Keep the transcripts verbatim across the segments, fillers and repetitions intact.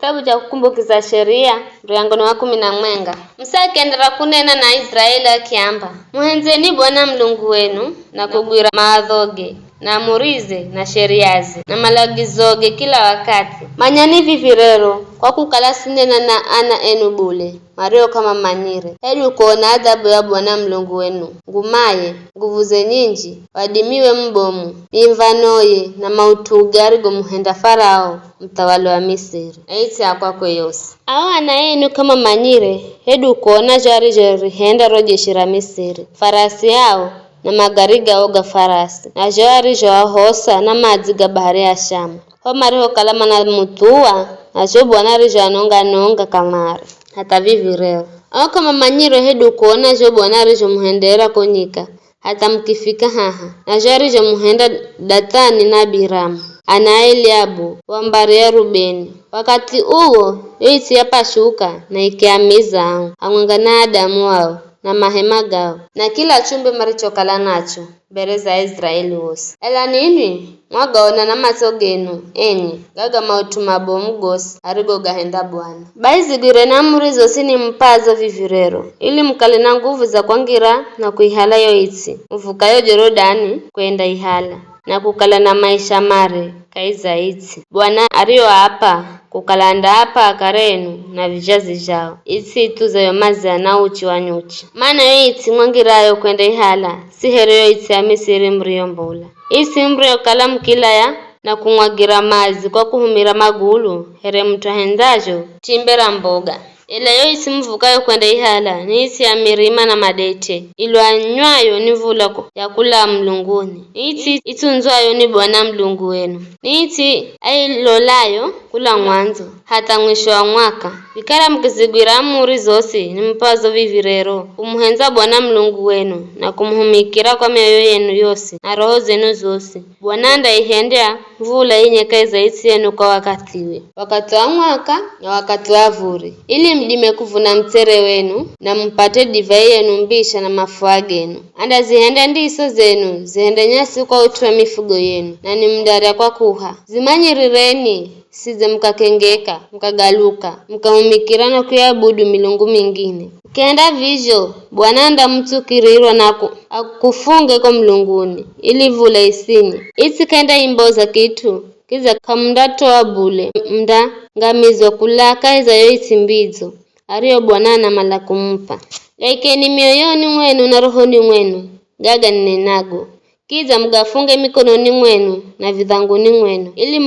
Kitabu cha Kukumbukiza Sheria, muryango ni wa kumi na mwenga. Musa akienderera kunena na Aiziraeli akiamba, "Muhendzeni Bwana Mulungu wenu na kugwira maadhoge, na amurize, na sheriaze, na malagizoge kila wakathi. Manyani vivi rero, kwa kukala sinena na ana enu bule, mario k'amamanyire, hedu kuona adhabu ya Bwana Mulungu wenu, ngumaye, nguvuze nyinji, wadimiwe mubomu, ni mvanoye, na maut'uge arigomuhenda Farao, muthawali wa Misiri, na its'i ya kwakwe yosi. Ao ana enu k'amamanyire, hedu kuona zho arizhorihenda ro jeshi ra Misiri, farasi ao, na magari gao ga farasi, na zho arizhoahosa na madzi ga bahari ya Shamu, ho marihokala manamuthuwa, na zho Bwana arizhoanonga-nonga kamare, hatha vivi rero. Ao k'amamanyire hedu kuona zho Bwana arizhomuhendera ko nyika, hatha mukifika haha, na zho arizhomuhenda Dathani na Abiramu, ana a Eliabu, wa mbari ya Rubeni. Wakathi uwo, yo its'i yapashuka, na ikiamiza ao, hamwenga na adamu ao, na mahema gao, na kila chumbe marichokala nacho, mbere za Aiziraeli wosi. Ela ninwi mwagaona na matso genu enye gaga maut'u mabomu gosi arigogahenda Bwana. Bai zigwireni amuri zosi nimupazo vivi rero, ili mukale na nguvu za kwangira na kuihala yo its'i, muvukayo Jorodani kwenda ihala, na kukala na maisha mare kahi za its'i Bwana ariyoapa kukala andaapa akare enu na vizhazi zhao, its'i ithuzayo maziya na uchi wa nyuchi. Mana yo its'i mwangirayo kwenda ihala, si here yo its'i ya Misiri muriyombola. Its'i muriyokala mukilaya na kumwagira madzi kwa kuhumira magulu, here mut'u ahendzazho, timbe ra mboga. Ela yo its'i muvukayo kwenda ihala, ni its'i ya mirima na madete, ilwanywayo ni vula ku-, ya kula mulunguni. Ni its'i itsundzwayo ni Bwana Mulungu wenu. Ni its'i ailolayo kula mwandzo, hatha mwisho wa mwaka. Vikara mukizigwira amuri zosi nimupazo vivi rero, kumuhendza Bwana Mulungu wenu, na kumuhumikira kwa mioyo yenu yosi, na roho zenu zosi. Bwana andaihendya vula inye kahi za its'i yenu kwa wakathiwe, wakathi wa mwaka na wakathi wa vuri, ili mudime kuvuna mutsere wenu, na mupate divai yenu mbisha na mafua genu. Andazihendya ndiso zenu zihende nyasi kwa ut'u wa mifugo yenu, nanwi mundarya kwa kuha. Zimanyirireni, sidze mukakengeka, mukagaluka, mukahumikira na kuiabudu milungu mingine. Mukihenda vizho, Bwana andamutsukirirwa na ku-, akufunge ko mulunguni, ili vula isinye. Its'i k'endaimboza kit'u, kidza k'amundatoa bule, mundangamizwa kula kahi za yo its'i mbidzo, ariyo Bwana anamala kumupa. Gaikeni mioyoni mwenu na rohoni mwenu, gaga ninenago. Kidza mugafunge mikononi mwenu na vidhanguni mwenu, ili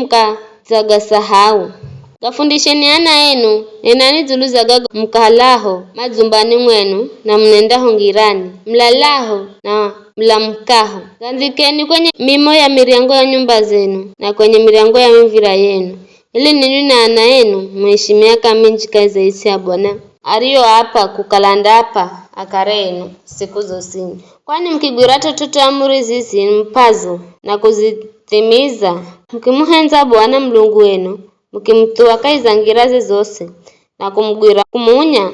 mukadzagasahau. Gafundisheni ana enu, nenani dzulu za gago mukalaho madzumbani mwenu na munendaho ngirani, mulalaho na mulamukaho. Gandhikeni kwenye mimo ya miryango ya nyumba zenu na kwenye miryango ya mivira yenu, ili ninwi na ana enu muishi miaka minji kahi za its'i ya Bwana, ariyoapa kukala andaapa akare enu siku zosini. Kwani mukigwira t'ot'ot'o amuri zizi nimupazo na kuzithimiza, mukimuhendza Bwana Mulungu wenu, mukimuthuwa kahi za ngiraze zosi, na kumugwira kumunya,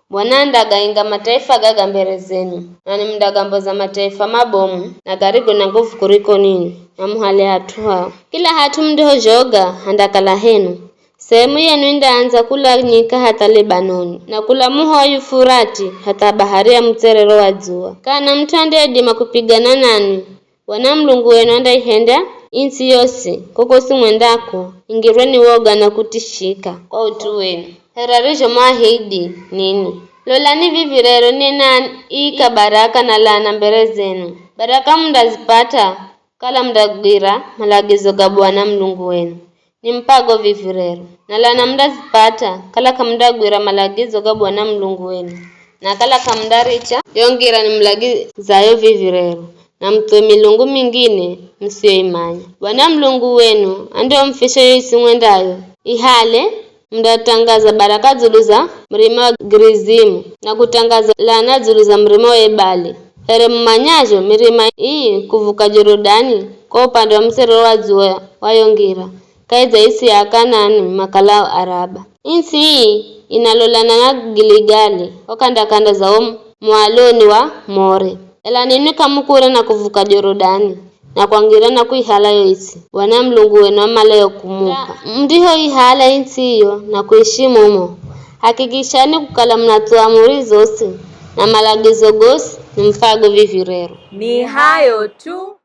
Bwana andagainga mataifa gaga mbere zenu, nanwi mundagamboza mataifa mabomu na garigo na nguvu kuriko ninwi, na muhale hat'u hao. Kila hat'u mundihozhoga handakala henu. Sehemu yenu indaandza kula nyika hatha Lebanoni, na kula muho wa Yufurati hatha bahari ya mutserero wa dzuwa. Kana mut'u andaidima kupigana nanwi, Bwana Mulungu wenu andaihendya its'i yosi kokosi mwendako ingirwe ni woga na kutishika kwa ut'u wenu, here arizhomuahidi ninwi. Lolani vivi rero ninaiika baraka na lana mbere zenu. Baraka mundazipata kala mundagwira malagizo ga Bwana Mulungu wenu nimupago vivi rero. Na lana mundazipata kala k'amundagwira malagizo ga Bwana Mulungu wenu, na kala k'amundaricha yo ngira nimulagizayo vivi rero, na muthuwe milungu mingine musiyoimanya. Bwana Mulungu wenu andiomufisha yo its'i mwendayo ihale, mundatangaza baraka dzulu za murima wa Gerizimu, na kutangaza lana dzulu za murima wa Ebali. Here mumanyazho, mirima ii kuvuka Jorodani kwa upande wa mutserero wa dzuwa wa yo ngira, kahi za its'i ya Akanani makalao Araba. Its'i ii inalolana na Giligali, ho k'anda-k'anda za wo mwaloni wa More. Ela ninwi k'amukure na kuvuka Jorodani, na kwangira na kuihala yo its'i Bwana Mulungu wenu amalayo kumup'a. Mundihoihala its'i iyo na kuishi mumo, hakikishani kukala munathuwa amuri zosi na malagizo gosi nimup'ago vivi rero. Ni hayo tu.